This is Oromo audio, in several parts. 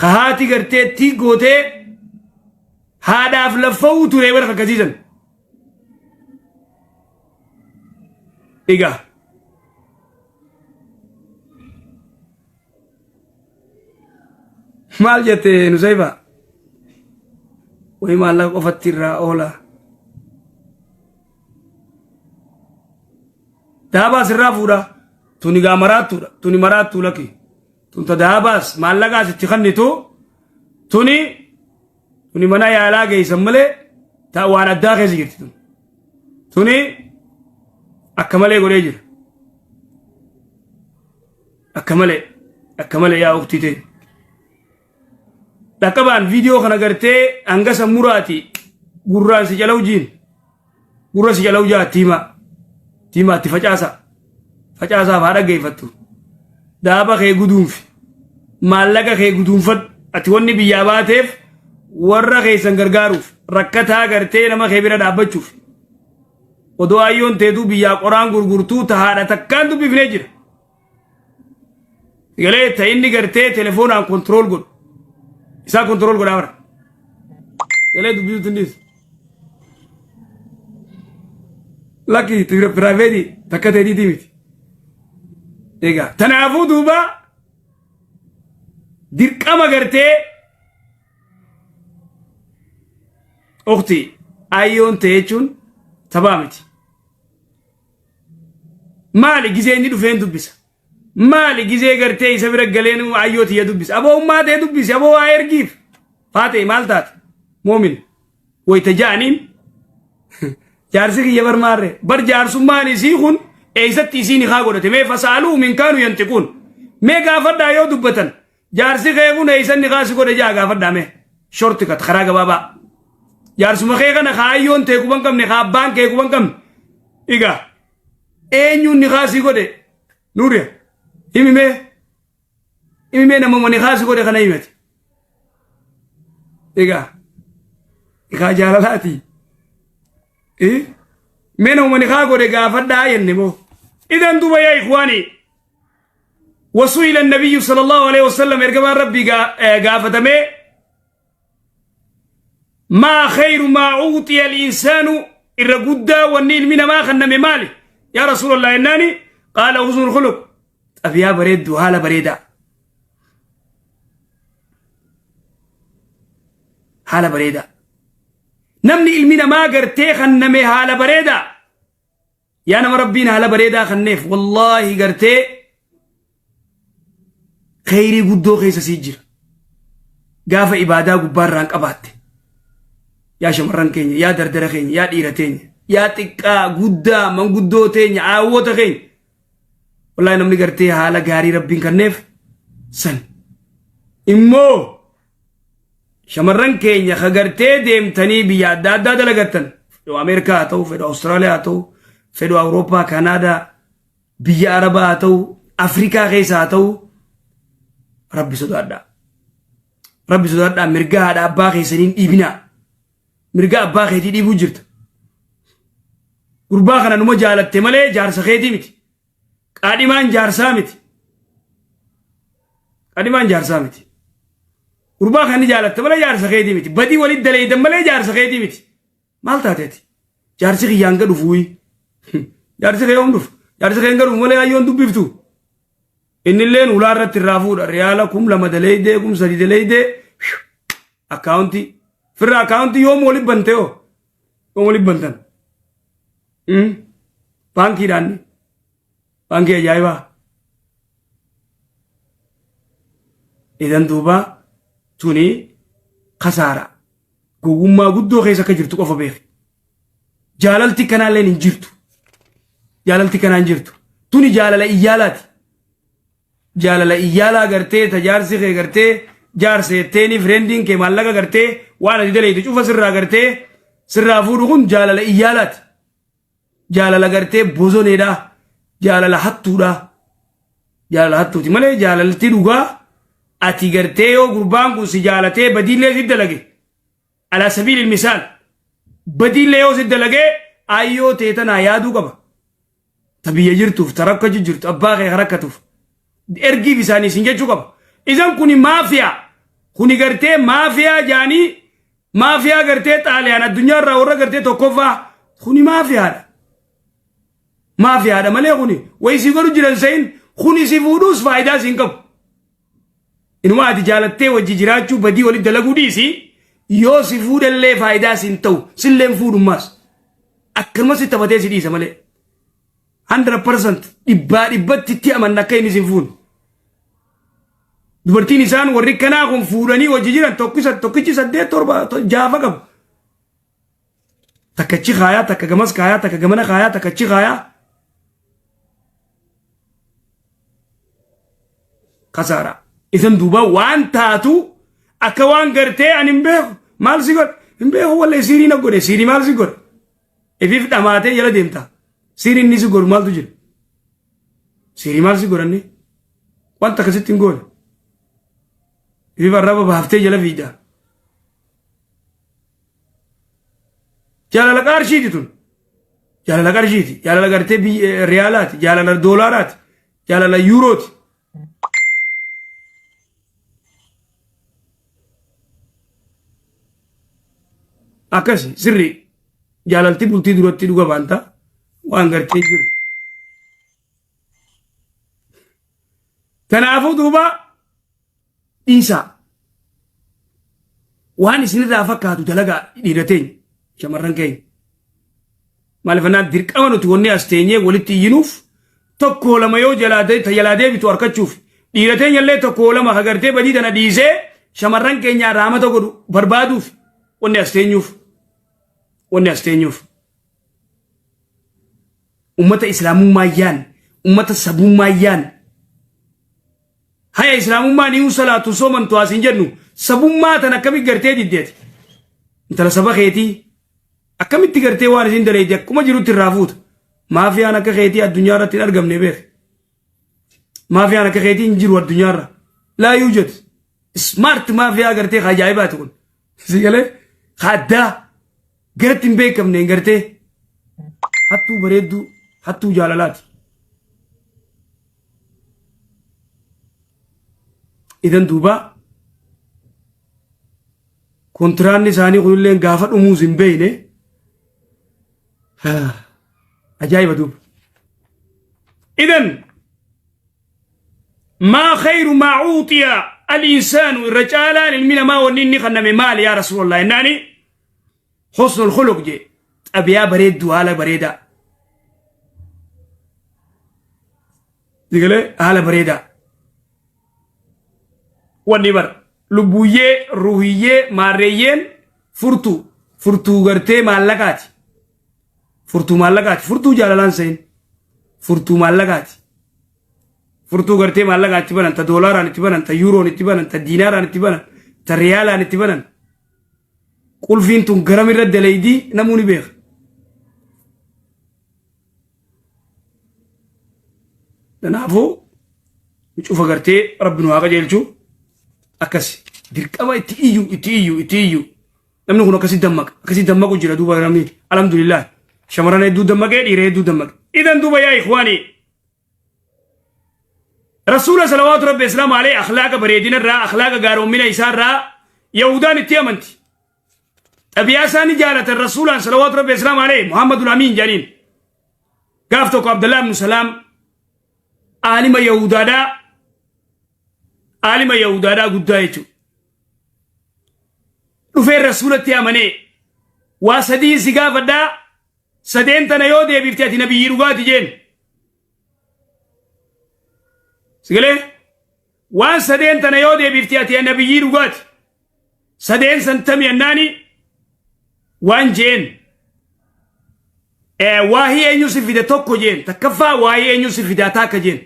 Ka haati gartee tii gootee haadhaaf laffa'uu ture bara akkasiisan. Egaa maal jette Nusayba? Wayi maallaqa qofatti irraa oola. Daabaas irraa fuudha. Tuni gaa maraattuudha. Tuni maraattuu lakki. Tun ta daabaas maallaqaas itti kennitu tuni tuni mana yaalaa geessan malee ta waan addaa keessa jirti tun. Tuni akka malee godhee jira. Akka malee akka malee yaa uktii ta'e. Dhaqqabaan viidiyoo kana gartee hanga sammuraati gurraan si calawu jiin. Gurra si calawu jaa tiimaa. Tiimaa itti facaasa. Facaasaaf haa dhaggeeffattu. Daaba kee guduunfi. Maallaqa kee guduunfadhu. Ati wanni biyyaa baateef warra keessan gargaaruuf rakkataa gartee nama kee bira dhaabbachuuf. Odoo ayyoon teetuu biyyaa qoraan gurgurtuu ta haadha takkaan dubbifnee jira. Galee ta inni gartee telefoonaan kontirool godhu. Isaa kontirool godhaa bara. Galee dubbisuutti hin dhiisu. Lakki piraayiveetii takka teetiitii miti. Egaa tanaafuu duuba dirqama gartee ukti ayyoon ta'e jechuun taphaa miti. Maali gizee inni dhufeen dubbisa. Maali gizee gartee isa bira galeen ayyoo tiyya dubbisa. Aboo ummaa ta'e dubbisi aboo waa ergiif. Faatee maal taate? Moomin wayita ja'aniin jaarsi kiyya bar maarree bar jaarsummaan isii kun eessatti isii nikaa godhate mee fasaaluu min kaanu yantiquun mee gaafadhaa yoo dubbatan jaarsi kee kun eessan nikaa si godhe jaa gaafadhaa mee shorti kat karaa gabaabaa jaarsuma kee kana kaayyoon tee quban qabne ka abbaan kee quban qabne egaa eenyuun nikaa si godhe nuuriya himi mee himi mee namuma nikaa si godhe kana himati Egaa nikaa jaalalaati. Mee namuma nikaa godhe gaafadhaa jenne moo. Idan duuba yaa ikhwaanii wasu'ila nabiyyu sallallahu alaihi wasallam ergamaan rabbii gaafatamee maa khayru maa uutiya al-insaanu irra guddaa wanni ilmi namaa kenname maali yaa rasuulallah jennaani qaala husnul khuluq xabiyaa bareedduu haala bareedaa haala bareedaa namni ilmi namaa gartee kanname haala bareedaa yaa nama rabbiin haala bareedaa kanneef wallaahi gartee kheyrii guddoo keessa sii jira gaafa ibaadaa gubbaarraan qabaatte yaa shamarran keenya yaa dardara keenya yaa dhiira teenya yaa xiqqaa guddaa manguddoo teenya aawwota keenya Wallaahi namni gartee haala gaarii rabbiin kanneef san. Immoo shamarran keenya ka gartee deemtanii biyya adda addaa dalagattan fedhu Ameerikaa haa ta'u, fedhu Awustiraaliyaa haa ta'u, fedhu Awurooppaa, Kanaadaa, biyya Arabaa haa ta'u, Afrikaa keessa haa ta'u, rabbi sodaadhaa. Rabbi sodaadhaa mirga haadha abbaa keessanii hin dhiibinaa. Mirga abbaa keetii dhiibuu jirta. Gurbaa kana numa jaalatte malee jaarsa keetii miti. Qaadhimaan jaarsaa miti. Qaadhimaan jaarsaa miti. Gurbaa kana ni jaalatte malee jaarsa keetii miti. Badii walitti daleeydan malee jaarsa keetii miti. Maal taateeti? Jaarsi kiyyaan hanga dhufuuyi. Jaarsi kee yoom dhufu? Jaarsi kee hanga dhufu malee hayyoon dubbiftu. Innilleen ulaa irratti irraa fuudha. Riyaala 2000 daleeydee 3000 daleeydee akkaawuntii. Firra akkaawuntii yoom walitti bante hoo? Yoom walitti bantan? Baankiidhaan. Baankii ajaa'ibaa. Idan duuba tuni kasaara. Gowwummaa guddoo keessa akka jirtu qofa beeki. Jaalalti kanaalleen hin jirtu. Jaalalti kanaan hin jirtu. Tuni jaalala iyyaalaati. Jaalala iyyaalaa gartee tajaarsi kee gartee jaarsa jetteeni fireendiin kee maallaqa gartee waan ati daleeytu cufa sirraa gartee sirraa fuudhu kun jaalala iyyaalaati. Jaalala gartee bozoneedha. Jaalala hattuudha. Jaalala hattuuti malee jaalalti dhugaa ati gartee yoo gurbaan kun si jaalatee badiillee si dalage alaa sabiilil misaal badiillee yoo si dalagee ayyoo tee tanaa yaaduu qaba. Ta biyya jirtuuf ta rakkachuu jirtu abbaa kee rakkatuuf ergiif isaanii isin jechuu qaba. Isan kuni maafiyaa. Kuni gartee maafiyaa jaanii, maafiyaa gartee Xaaliyaan addunyaa irraa warra gartee tokkoffaa, kuni maafiyaadha. Maafiyaadha malee kuni wayi si godhu jiran sayin, kuni si fuudhuus faayidaa siin qabu. Inuma ati jaalattee wajji jiraachuu, badii walitti dalaguu dhiisi, yoo si fuudhallee faayidaa siin ta'u, silleen fuudhummaas. Akkanuma si taphatee si dhiisa malee. 100% dhibbaa dhibbatti itti amanna akka inni sin fuune. Dubartiin isaan warri kanaa kun fuudhanii wajji jiran tokkichi saddeet, torba, jaafa qabu. Takka achi kaayaa, takka gamas kaayaa, takka gamana kaayaa, takka achi kaayaa. Kasaara. Isan duuba waan taatu akka waan gartee ani hin beeku, maal si godhe hin beeku, wallee siirii na godhe, siirii maal si godhe, ifiif dhamaatee jala deemta. Siiriin inni si godhu maaltu jira? Siirii maal si godhanne? Wanta akkasitti hin goone. Ifiif arraba baaftee jala fiigda. Jaalala qarshiiti tun. Jaalala qarshiiti. Jaalala gartee riyaalaati. Jaalala doolaaraati. Jaalala yuurooti. Akkasi sirrii jaalalti bultii duratti dhuga baanta waan gartee jiru. Kanaafuu duuba dhiisaa. Waan isinirraa fakkaatu dalagaa, dhiira teenya, shamarran keenya. Maaliif dirqama nuti wanni as teenyee walitti iyyinuuf tokko lama yoo jalaa deebitu harkachuuf, dhiira teenya illee tokko lama hagartee badii tana dhiisee shamarran keenyaa raamata godhu barbaaduuf wanni as teenyuuf. Wanni as teenyuuf. Ummata islaamummaa yaan, ummata sabummaa yaan. Haya, islaamummaan hi'uu salaatu soomantu as hin jennu, sabummaa tan akkamitti gartee diddeeti. Intala saba keetii akkamitti gartee waan isin daleeyte akkuma jirutti irraa fuuta. Maafiyaan akka keetii addunyaa irratti hin argamne beek. Maafiyaan akka keetii hin jiru addunyaa irra. Laa yuujad. Smart maafiyaa gartee ajaa'ibaati kun. Si galee addaa garatti hin beekamne hin gartee hattuu bareedduu, hattuu jaalalaati. Idan duuba kontiraanni isaanii kunillee gaafa dhumuus hin beekne, ajaa'iba duuba. Idan maa khayru maa uuxiya al-insaanu, irra caalaan ilmi namaa wanni inni kenname maali yaa Rasuulallah jennaani, husnul khuluq jee, xabiyaa bareedduu, haala bareedaa. Digalee haala bareedaa. Wanni bar lubbuyyee, ruhiyyee, maarreeyyeen furtuu furtuu gartee maallaqaati. Furtuu maallaqaati. Furtuu jaalalaan seen. Furtuu maallaqaati. Furtuu gartee maallaqaa itti banan, ta doolaaraan itti banan, ta yuuroon itti banan, ta diinaaraan itti banan, ta riyaalaan itti banan. Qulfiin tun garamirra daleeydii namuu ni beeka. Kanaafuu cufa gartee rabbi nu haa qajeelchu, akkas dirqama itti iyyu, itti iyyu, itti iyyu. Namni kun akkasi dammaqa, akkasi dammaqu jira duuba namni, alhamdulillah, shamarran hedduu dammaqee, dhiira hedduu dammaqe. Idan duuba yaa ikhwaanii, Rasuula salawaatu rabbi islaamu alayhi akhlaaqa bareedina irraa, akhlaaqa gaaroommina isaa irraa Yahudaan itti amanti. Xabiyaa isaanii jaalatan Rasuulaan salawaatu rabbi islaamu alayhi Muhammadul Amiin jedhaniin. Gaaf tokko Abdullah ibn Salaam aalima Yahudaadhaa, aalima Yahudaadhaa guddaa jechuudha. Dhufee Rasuulatti amanee, waa sadii si gaafadhaa, sadeen tana yoo deebifte ati nabiyyii dhugaati jeen. Sigalee waan sadeen tana yoo deebifte ati nabiyyii dhugaati. Sadeen santami annaani waan jeen. Waahii eenyu si fide tokko jeen, takkaffaa waahii eenyu si fide ataakka jeen.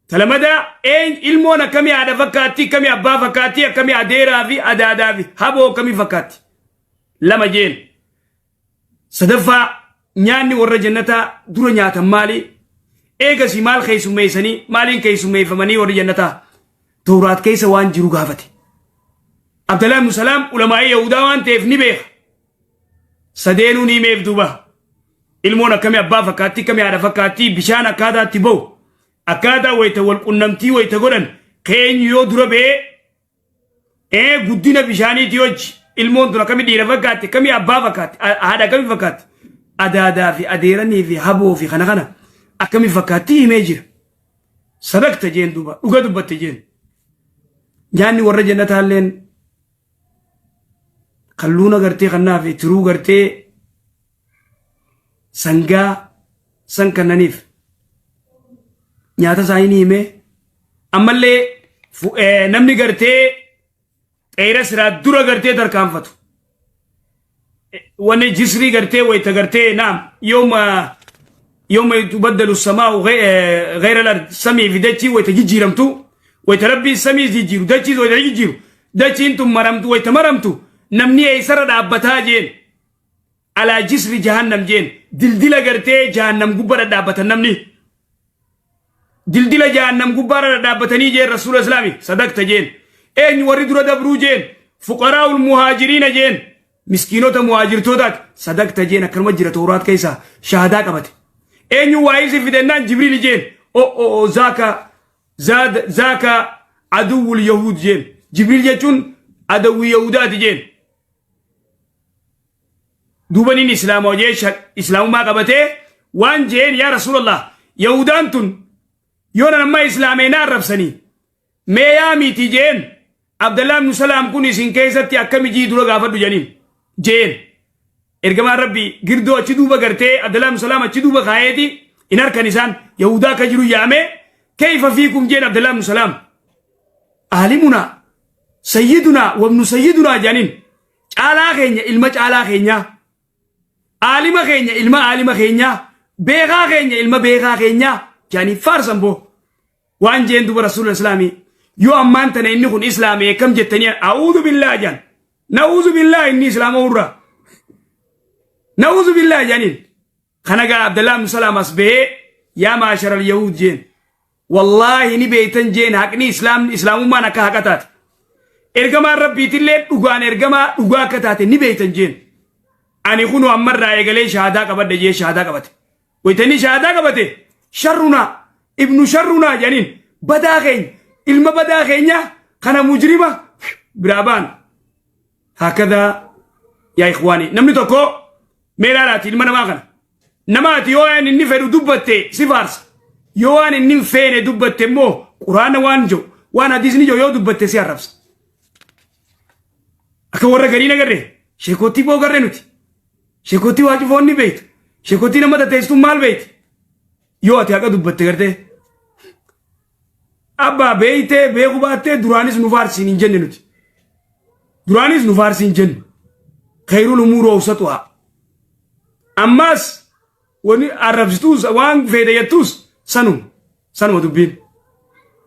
Talamadaa ilmoon akkamii haadha fakkaatti, akkamii abbaa fakkaatti, akkamii adeeraa fi adaadaa fi haboo akkamii fakkaatti. Lama jeen. Sadaffaa, nyaanni warra jannataa dura nyaatan maali? Eegasii maal keessummeessanii, maaliin keessummeeffamanii warri jannataa? Tawraat keessa waan jiru gaafate. Abdallah ibn Salaam ulamaa'ii Yahudaa waan ta'eef ni beeka. Sadeenuu ni himeef duuba. Ilmoon akkamii abbaa fakkaatti, akkamii haadha fakkaatti, bishaan akkaataa itti bahu, akkaataa wayita wal qunnamtii wayita godhan, keenyu yoo dura ba'ee Ee, guddina bishaaniiti hojii ilmoon tun akkamii dhiira fakkaatti, akkamii abbaa fakkaatti, haadha akkamii fakkaatti, adaadaa fi adeeranii fi haboo fi kana kana akkamii fakkaatti himee jira. Sadaqta jeen duuba, dhuga dubbatte jeen. Nyaanni warra jannataalleen kalluuna gartee kannaa fi tiruu gartee sangaa san kannaniif nyaata isaanii ni himee. Ammallee namni gartee xeera siraa dura gartee tarkaanfatu, wanni jisrii gartee wayta gartee, naam, yooma tubaddalu samaa'u ghayra al-ard, samii fi dachii wayta jijjiiramtu, wayta Rabbiin samii jijjiiru, dachiis wayta jijjiiru, dachiin tun maramtu, wayta maramtu namni eessarra dhaabbataa jeen. Alaa jisri jahannam jeen, dildila gartee jahannam gubbaa dhadhaabbatan, namni dildila jahannam gubbaarra dhadhaabbatanii jeen. Rasuula Islaami, sadaqta jeen. Eenyu warri dura dabruu jeen? Fuqaraa'ul muhaajiriina jeen, miskiinota muhaajirtootaati. Sadaqta jeen. Akkanuma jira Tooraat keessaa. Shahadaa qabate. Eenyu waa'ee si fidennaan Jibriil jeen. O o zaaka zaad zaaka aduwwul yahuud jeen. Jibriil jechuun adawwii yahudaati jeen. Duuba inni Islaama hojee Islaamummaa qabatee waan jeen: "Yaa Rasuulallah, yahudaan tun yoo nan amma Islaamee na arrabsanii, mee yaa miti" jeen. "Abdallah ibn Salaam kun isin keessatti akkami jii dura gaafadhu" janiin jeen. Ergamaan Rabbii girdoo achi duuba gartee Abdallah ibn Salaam achi duuba kaayeeti in harkan isaan yahudaa akka jiru yaamee, "Kayfa fiikum?" jeen. "Abdallah ibn Salaam aalimuna, sayyiduna wabnu sayyiduna" jedhaniin. Caalaa keenya, ilma caalaa keenyaa, aalima keenya, ilma aalima keenyaa, beekaa keenya, ilma beekaa keenyaa jedhanii faarsan boo. Waan jeen duba Rasuula Islaamii, "Yoo ammaan tana inni kun Islaamee akkam jettanii?" "A'uudhu billaa" jedhan. "Na'uudhu billaa, inni Islaama irraa na'uudhu billaa" jedhaniin. Kana gaa Abdallah ibn Salaam as bahee, "Yaa maasharal yahuud" jeen, "Wallaahi ni beeytan" jeen, "haqni Islaamni, Islaamummaan akka haqa taate, ergamaan Rabbiitillee dhugaan ergamaa dhugaa akka taate ni beeytan" jeen. "Ani kunu ammarraa eegalee shahaadaa qabadha" jee shahaadaa qabate. Waytanii shahaadaa qabate, "Sharrunaa ibnu sharrunaa" jedhaniin. Badaa keenya, ilma badaa keenya kana mujrima biraa baan. Hakadaa yaa ikhwaani, namni tokko mee ilaalaati, ilma namaa kana namaati, yoo waan inni fedhu dubbatte si faarsa, yoo waan inni hin feene dubbatte immoo, Quraana waan jiru, waan hadiisni jiru yoo dubbatte si arrabsa. Akka warra garii agarre, sheekootii boo garre nuti sheekootii waa cufoonni beektu, sheekootii nama tateessitu maal beekti? Yoo ati haqa dubbatte gartee abbaa beeytee beeku baattee, duraanis nu faarsiin hin jenne nuti. Duraanis nu faarsiin hin jennu. Khayrul umuuru awsatuhaa. Ammas wani arrabsituus, waan feete jettuus, sanuma sanuma dubbiin.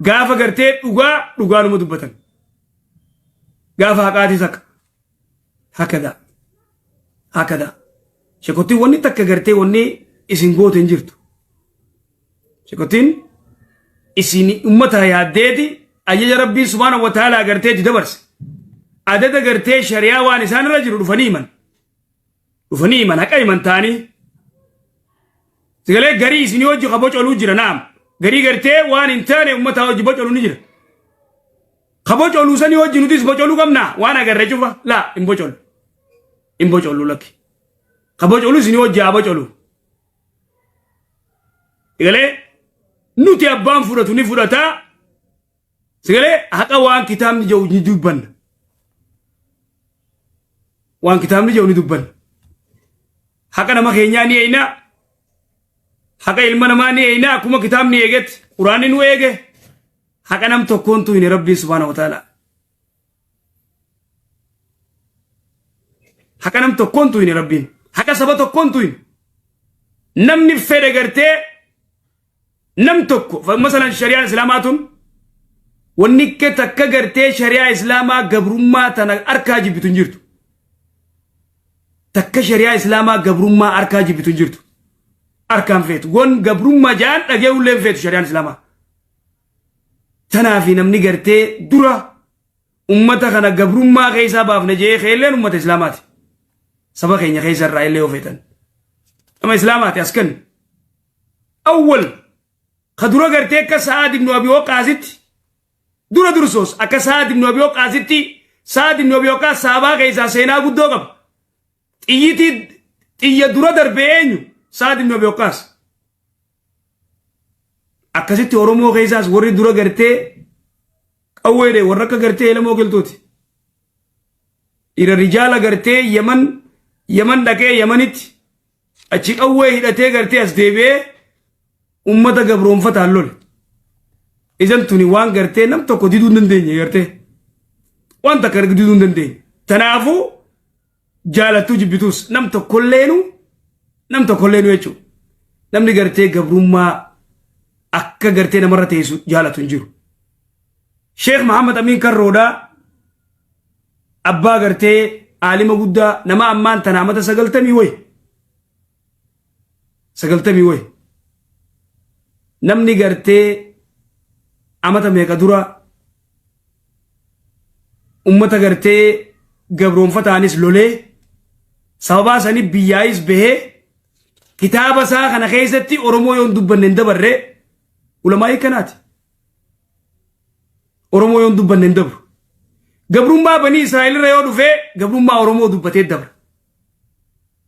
Gaafa gartee dhugaa dhugaanuma dubbatan. Gaafa haqaatis haqa. Hakadaa. Hakadaa. Sheekottiin wanni takka gartee wanni isin goote hin jirtu. Sheekottiin isin ummata yaaddeeti ajaja Rabbii subhaanahu wa ta'aalaa garteeti dabarse. Adada gartee shari'aa waan isaan irra jiru dhufanii himan. Dhufanii himan, haqa himan ta'anii. Sagalee garii isinii hojii ka bocoluu jira, naam. Garii gartee waan hin taane ummata hojii bocoluu ni jira. Ka bocoluu sanii hojii nutis bocoluu qabna waan agarre cufa laa hin bocolu. Hin bocolu lakki. Ka bocoluu isinii hojii haa bocolu. Sagalee nuti abbaan fudhatu ni fudhataa. Sagalee haqa waan kitaabni jedhu ni dubbanna. Waan kitaabni jedhu ni dubbanna. Haqa nama keenyaa ni eeyna. Haqa ilma namaa ni eeyna akkuma kitaabni eegetti Quraanni nu eege. Haqa nam tokkoon hin Rabbiin subhaanahu wa ta'ala. Haqa nam tokkoon hin Rabbiin. Haqa saba tokkoon hin. Namni fedhe gartee nam tokko, masalan shari'aan Islaamaa tun wanni akka takka gartee shari'aa Islaamaa gabrummaa tana harkaa jibbitu hin jirtu. Takka shari'aa Islaamaa gabrummaa harkaa jibbitu hin jirtu. Harkaan feetu. Wan gabrummaa jaan dhageewullee hin feetu shari'aan Islaamaa. Tanaafi namni gartee dura ummata kana gabrummaa keessaa baafne jee keelleen ummata Islaamaati. Saba keenya keessa irraa illee yoo feetan. Nama Islaamaati as kennu. Awwal ka dura gartee akka Sa'aad ibnu Abi Waqqaasitti dura dursoos, akka Sa'aad ibnu Abi Waqqaasitti Saad ibn Abi Waqqaas saabaa keessaa seenaa guddoo qaba. Xiyyitii xiyya dura darbee eenyu? Saad ibn Abi Waqqaas. Akkasitti Oromoo keessaas warri dura gartee qawweedhe warra akka gartee Elemoo Qilxuuti. Dhiira rijaala gartee Yaman Yaman dhaqee Yamanitti achi qawwee hidhatee gartee as deebi'ee ummata gabroonfataan lole. Isan tuni waan gartee nam tokko diduu hin dandeenye gartee. Waan takka diduu hin dandeenye. Tanaafuu jaalattuu jibbituus nam tokkolleenu nam tokkolleenu jechuudha. Namni gartee gabrummaa akka gartee namarra teessu jaalatu hin jiru. Sheekh Muhammad Amiin Karroodhaa abbaa gartee aalima guddaa nama ammaan tana amata 90 wayi. 90 wayi. Namni gartee amata meeqa dura ummata gartee gabroonfataanis lolee sababaa sanii biyyaayis bahee kitaaba isaa kana keessatti Oromoo yoon dubbanne hin dabarre ulamaa'ii kanaati. Oromoo yoon dubbanne hin dabru. Gabrummaa banii Israa'el irra yoo dhufee gabrummaa Oromoo dubbatee dabra.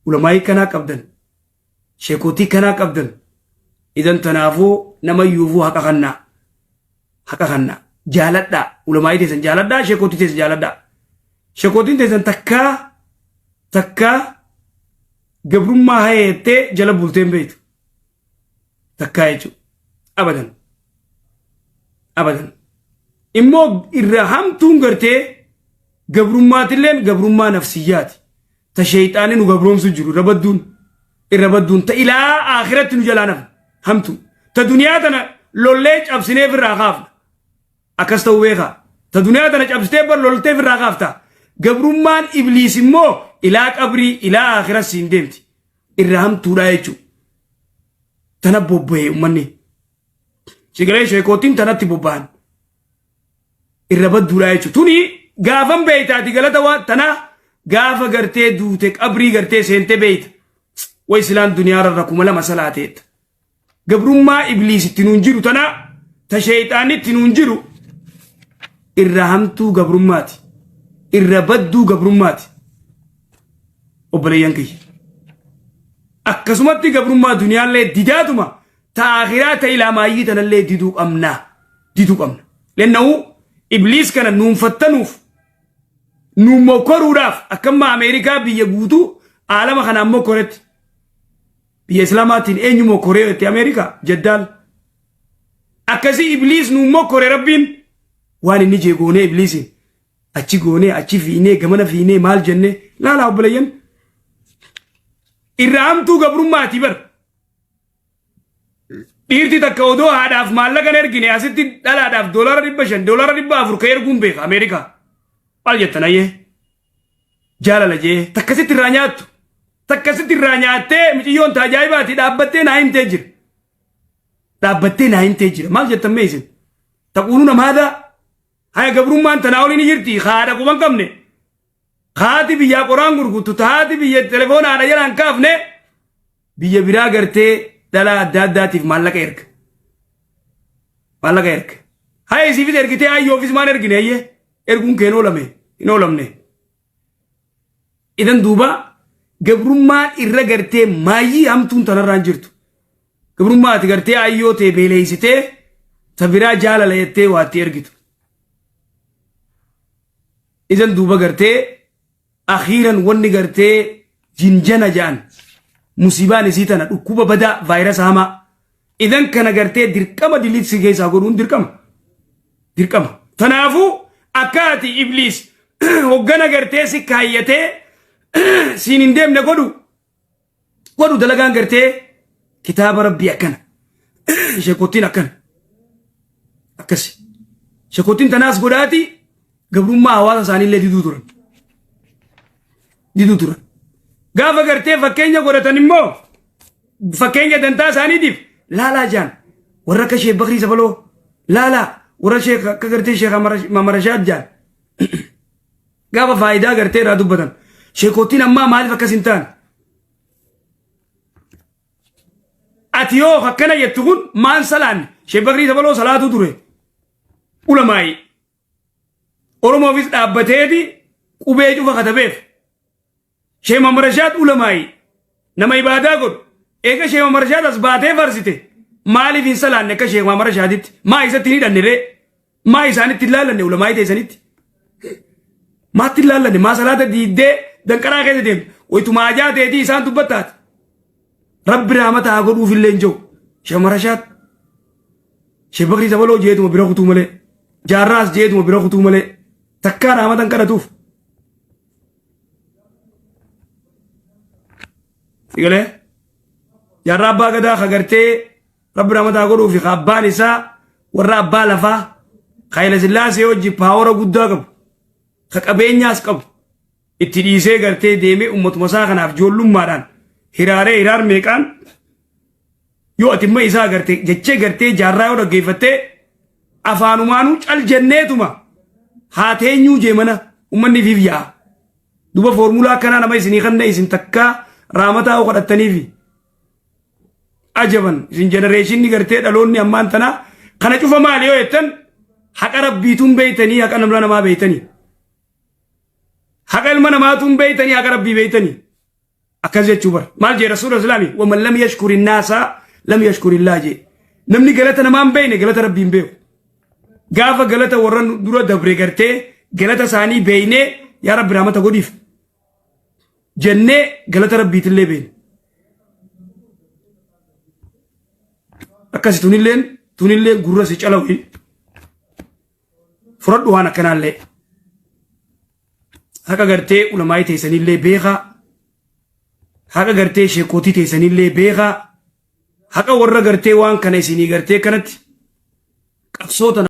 Ulamaa'ii kanaa qabdan. Sheekotii kanaa qabdan. Idan tanaafuu nama yuufuu haqa kannaa. Haqa kannaa. Jaaladhaa. Ulamaa'ii teessan jaaladhaa. Sheekotii teessan jaaladhaa. Sheekotiin teessan takkaa takkaa gabrummaa hayeettee jala bulteen beektu. Takkaa jechuudha. Abadan. Abadan. Immoo irra hamtuun gartee gabrummaatilleen gabrummaa nafsiyyaati. Ta sheeyxaanni nu gabroomsu jiru irra badduun irra badduun ta ilaa akhiratti nu jalaa nafna hamtu. Ta duniyaa tana lollee cabsinee irraa kaafna. Akkas ta'uu beekaa. Ta duniyaa tana cabsitee bar loltee irraa kaafta. Gabrummaan ibliis immoo ilaa qabrii ilaa akhiras siin deemti. Irra hamtuudhaa jechuudha. Tana bobba'e uummanni. Sigalee sheekootiin tanatti bobba'an. Irra badduudhaa jechuudha. Tuni gaafan beeytaati galata waan tanaa gaafa gartee duute qabrii gartee seente beeyta. Way silaan duniyaa rarra 2000 salaateetta. Gabrummaa ibliis itti nuun jiru tanaa ta sheeyxaanni itti nuun jiru irra hamtuu gabrummaati. Irra badduu gabrummaati. Obboleeyyan kiyya. Akkasumatti gabrummaa duniyaallee didaatuma ta akhiraa ta ilaa maayyii tanallee diduu qabna. Diduu qabna. Lenna'uu ibliis kana nuun fattanuuf nuun mokkoruudhaaf akkamma Ameerikaa biyya guutuu aalama kanaan mokkoretti. Biyya Islaamaatiin eenyu mokkoree itti Ameerikaa jaddaal. Akkasii ibliis nuun mokkore rabbiin waan inni jee goonee ibliisiin achi goonee achi fiinee gamana fiinee maal jennee laalaa obboleeyyan. Irra hamtuu gabrummaati bar. Dhiirti takka odoo haadhaaf maallaqa hin ergine asitti dhalaadhaaf $500 $400 ka erguun beeka Ameerikaa. Maal jettan ayyee? Jaalala jee takkasitti irraa nyaattu. Takkasitti irraa nyaattee miciyyoon ta ajaa'ibaati dhaabbattee naa himtee jira. Dhaabbattee naa himtee jira. Maal jettan mee isin? Taquunuu namaadaa? Haya gabrummaan tanaa olii ni jirti haadha quban qabne. Haati biyyaa qoraan gurgurtu taati biyya telefoona haadha jalaan kaafne biyya biraa gartee dhalaa adda addaatiif maallaqa erga. Maallaqa erga. Haya isiifis ergitee ayyoofis maan ergine ayyee erguun kee hin oolame hin oolamne. Idan duuba gabrummaan irra gartee maayyii hamtuun tanarraan jirtu. Gabrummaa ati gartee ayyoo tee beeleessitee ta biraa jaalala jettee waatti ergitu. Idan duuba gartee akhiiran wanni gartee jinjana ja'an musiibaan isii tana dhukkuba badaa vaayirasa hamaa. Idan kana gartee dirqama diliit si keessaa godhuun dirqama. Dirqama. Tanaafuu akka ati ibliis hoggana gartee si kaayyatee siin hin deemne godhu godhu dalagaan gartee kitaaba rabbii akkana. Sheekottiin akkana. Akkasi. Sheekottiin tanaas godhaati gabrummaa hawaasa isaaniillee diduu turan. Diduu turan. Gaafa gartee fakkeenya godhatan immoo fakkeenya dantaa isaaniitiif laalaa jaan warra akka Sheek Bakrii Sabaloo laalaa warra Sheek akka gartee Sheek Mamarashaad jaan gaafa faayidaa gartee irraa dubbatan sheekottiin ammaa maaliif akkas hin taane ati yoo akkana jettu kun maan salaanne Sheek Bakrii Sabaloo salaatuu ture ulamaayi. Oromoofis dhaabbateeti qubee cufa katabeef. Sheekh Muhammad Rashaad ulamaayi nama ibaadaa godhu. Eega Sheekh Muhammad Rashaad as baatee farsite maaliif hin salaanne akka Sheekh Muhammad Rashaaditti? Maa isatti hin hidhanne ree? Maa isaanitti hin laallanne ulamaayii teessanitti? Maatti hin laallanne? Maa salaata diiddee danqaraa keessa deemte? Wayitumaa ajaa teetii isaan dubbattaati. Rabbi raamata haa godhuuf illee hin jiru. Sheekh Muhammad Rashaad Sheekh Bakrii Sabaloo jeetuma bira kutuu malee jaarraas jeetuma bira kutuu malee takkaa raamata hin kadhatuuf. Sigalee jaarraa abbaa gadaa ka gartee rabbi rahmata haa godhuu fi ka abbaan isaa warra abbaa lafaa ka Hayila Sillaasee wajji paawara guddaa qabu ka qabeenyaas qabu itti dhiisee gartee deemee ummatuma isaa kanaaf ijoollummaadhaan hiraaree hiraar meeqaan yoo ati imma isaa garte jechee gartee jaarraa yoo dhaggeeffattee afaanumaanuu cal jenneetuma haa teenyuu jee mana ummanni fiif yaa'a. Duba foormulaa akkanaa nama isinii kanne isin takkaa raamataa yoo kadhattaniifi ajaban isin jenereeshinni gartee dhaloonni ammaan tanaa kana cufa maali yoo jettan haqa rabbiituun beeytanii haqa namla namaa beeytanii haqa ilma namaatuun beeytanii haqa rabbii beeytanii akkas jechuu bar maal jee rasuula islaami waman lam yashkuri naasa lam yashkuri illaa jee. Namni galata namaa hin beeyne galata rabbii hin beeku. Gaafa galata warra nu dura dabre gartee galata isaanii beeynee yaa rabbi rahmata godhiif jennee galata rabbiitillee beeyne. Akkasi tunilleen gurra si calawi fudhadhu waan akkanaallee. Haqa gartee ulamaayii teessanillee beekaa, haqa gartee sheekootii teessanillee beekaa, haqa warra gartee waan kana isinii gartee kanatti qabsoo tana.